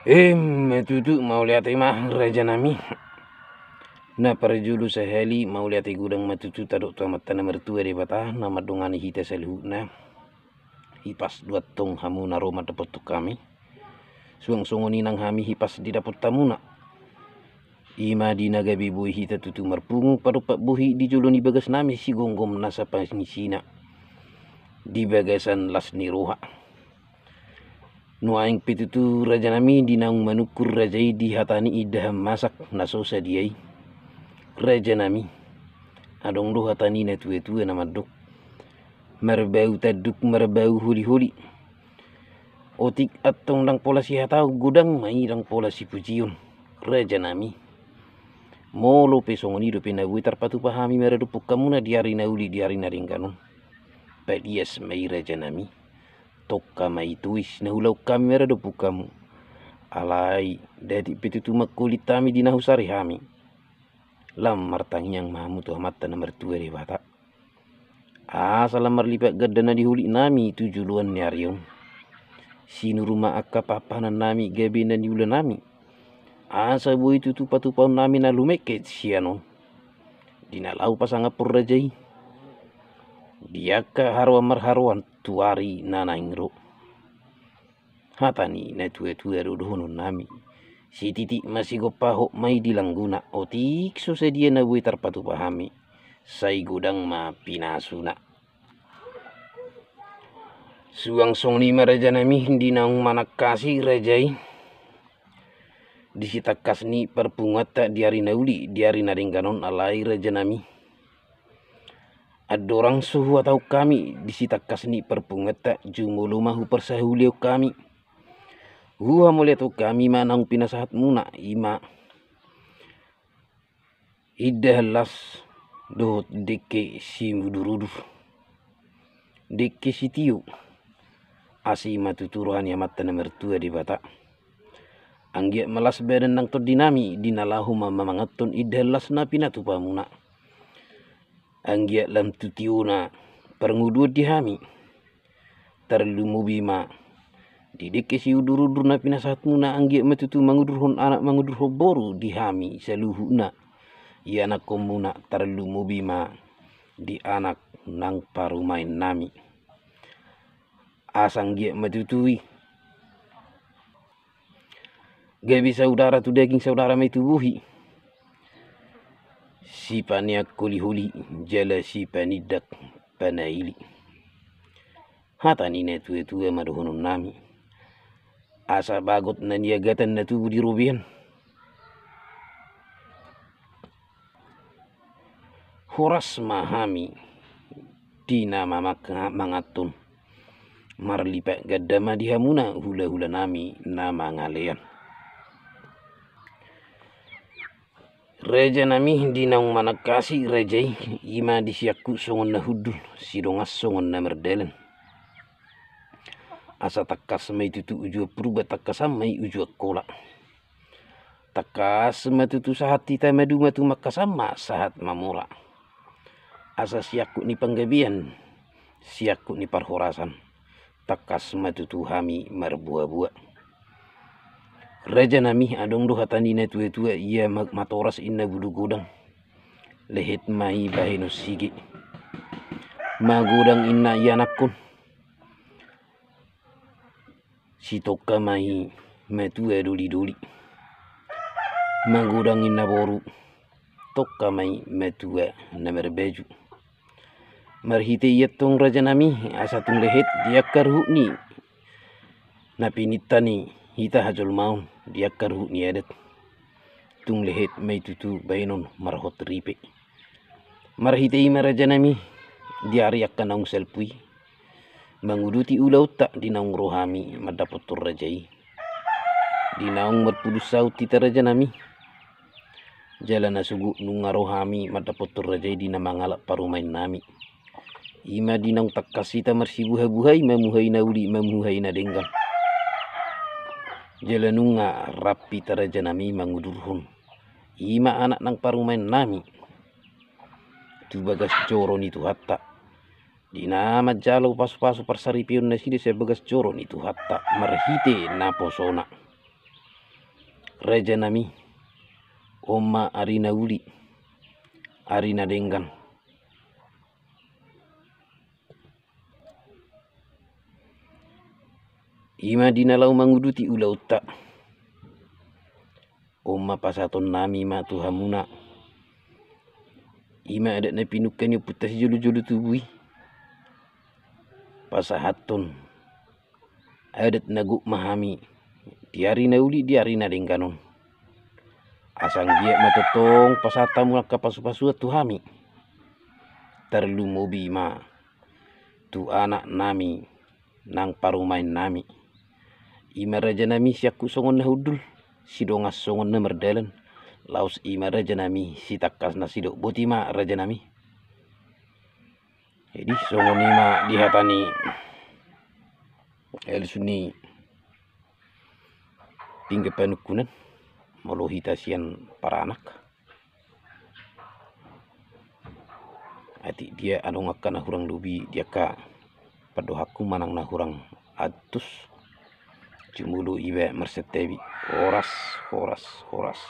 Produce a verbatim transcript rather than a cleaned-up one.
Em, ma tutu, mauliate ma, raja nami. Na parjolo sahali, mauliate godang ma tutu tadok tu Amanta na martua Debata, na mandongani hita saluhutna. Hipas do antong hamu na ro mandapothon hami. Suang songon i nang hami hipas didapot hamuna. I ma di na gabe boi hita tutu marpungu padompak bohi di jolo ni bagas nami sigomgom nasa panisina di bagasan las ni roha. Nuaeng pe tutu, raja nami, di naung manungkun raja i di hata ni indahan masak na so sadia i, raja nami, adong do hata ni na tua-tua na mandok: Marbau tanduk, marbau holi-holi. Otik antong ndang pola sihatahon, godang ma i ndang pola sipujion, raja nami. Molo pe songon i dope na boi tarpatupa hami maradophon hamuna di ari na uli, di ari na denggan on, padias ma i, raja nami. Tongka ma i tois na hulaon hami maradophon hamu. Alai datik pe tutu mangkolit hami di na husari hami, lam martangiang ma hamu tu Amanta na martua Debata, asa lam marlipat ganda na niholit nami tu joloan ni ari on. Sinur ma angka pahanpahanan nami gabe na niula nami, asa boi tutu patupaon nami na lumeket sian on. Di na laho pasangaphon raja i di angka haroan marharoan tu ari na naeng ro. Hata ni na tua-tua do dohonon nami: Sititik ma sigompa, hot ma i di langguna. Otik so sadia na boi tarpatupa hami, sai godang ma pinasuna. Suang songon i ma, raja nami, di naung manangkasi raja i di sitangkas ni parpunguanta di ari na uli, di ari na denggan on, alai, raja nami, andorang so huhatahon hami di sitangkas ni parpunguanta, jumolo ma huparsaulihon hami, huhamauliatehon hami ma naung pinasahatmuna, i ma indahan las dohot dengke simudur-udur, dengke sitio. Asi ma tutu roha ni Amanta na martua Debata. Anggiat ma las badan nang tondi nami di na laho ma-, mamanganhon indahan las na pinatupamuna. Anggiat lam tu tiona parngoluon di hami. Tarlumobi ma di dengke siudur-udur na pinasahatmuna, anggiat ma tutu mangudurhon anak, mangudurhon boru di hami saluhutna ianakhonmuna, tarlumobi ma di anak nang parumaen nami. Asa anggiat ma tutu i gabe saudara tu daging, saudara ma i tu bohi, sipaneang holi-holi jala sipanindak panaili. Hata ni na tua-tua ma dohonon nami. Asa bagot na niagatan na tubu di robean, horas ma hami di na mamang-, manganhon. Marlipat ganda ma di hamuna hula-hula nami na mangalean. Raja nami, di naung manangkasi raja i, i ma disiangkut songon na hundul, sidongan songon na mardalan. Asa tangkas ma i tutu ujuan Purba, tangkasan ma i ujuan Kola. Tangkas ma tutu sahat hita maduma, tumangkasan ma sahat mamora. Asa siangkut ni panggabean, siangkut ni parhorasan, tangkas ma tutu hami marboa-boa. Raja nami, adong do hata ni na tua-tua, ia ma-, matoras inna bulu godang, lehet ma i bahenon sige. Magodang inna ianakhon, sitongka ma i matua doli-doli. Magodang inna boru, tongka ma i matua na marbaju. Marhite i antong, raja nami, asa tung lehet di angka ruhut ni na pinintani hita hajolmaon, di angka ruhut ni adat, tung lehet ma i tutu bahenon marhot ripe. Marhite i ma, raja nami, di ari angka naung salpu i, manguduti ulaonta di naung ro hami mandapothon raja i, di naung marpudun saut hita, raja nami, jala na sogot nunga ro hami mandapothon raja i di na mangalap parumaen nami. I ma di naung tangkas hita marsibuha-buhai, mamuhai na uli, mamuhai na denggan. Jala nunga rap hita, raja nami, mangudurhon i ma anak nang parumaen nami tu bagas joro ni Tuhanta, di na manjalo pasu-pasu parsaripeon nasida sian bagas joro ni Tuhanta marhite naposona. Rajanami, on ma ari na uli, ari na denggan. I ma di na laho manguduti ulaonta. On ma pasahatonnami ma tu hamuna. I ma adat na pinungka ni ompunta sijolojolo tubu i. Pasahathon adat na gok ma hami di ari na uli, di ari na denggan on. Asa anggiat ma tongtong pasahat hamu angka pasupasuan tu hami. Tarlumobi ma tu anaknami nang parumaennami. I ma rajanami siangkup songon na hundul, sidongan songon na mardalan. Laos i ma rajanami sitangkasna sidok. Boti ma rajanami. Jadi songon i ma di hata ni alusun ni pinggan panungkunan, molo hita sian paranak. Atik dia adong angka na hurang lobi di angka pandohanku manang na hurang antus, jumolo iba marsantabi. Horas, horas, horas.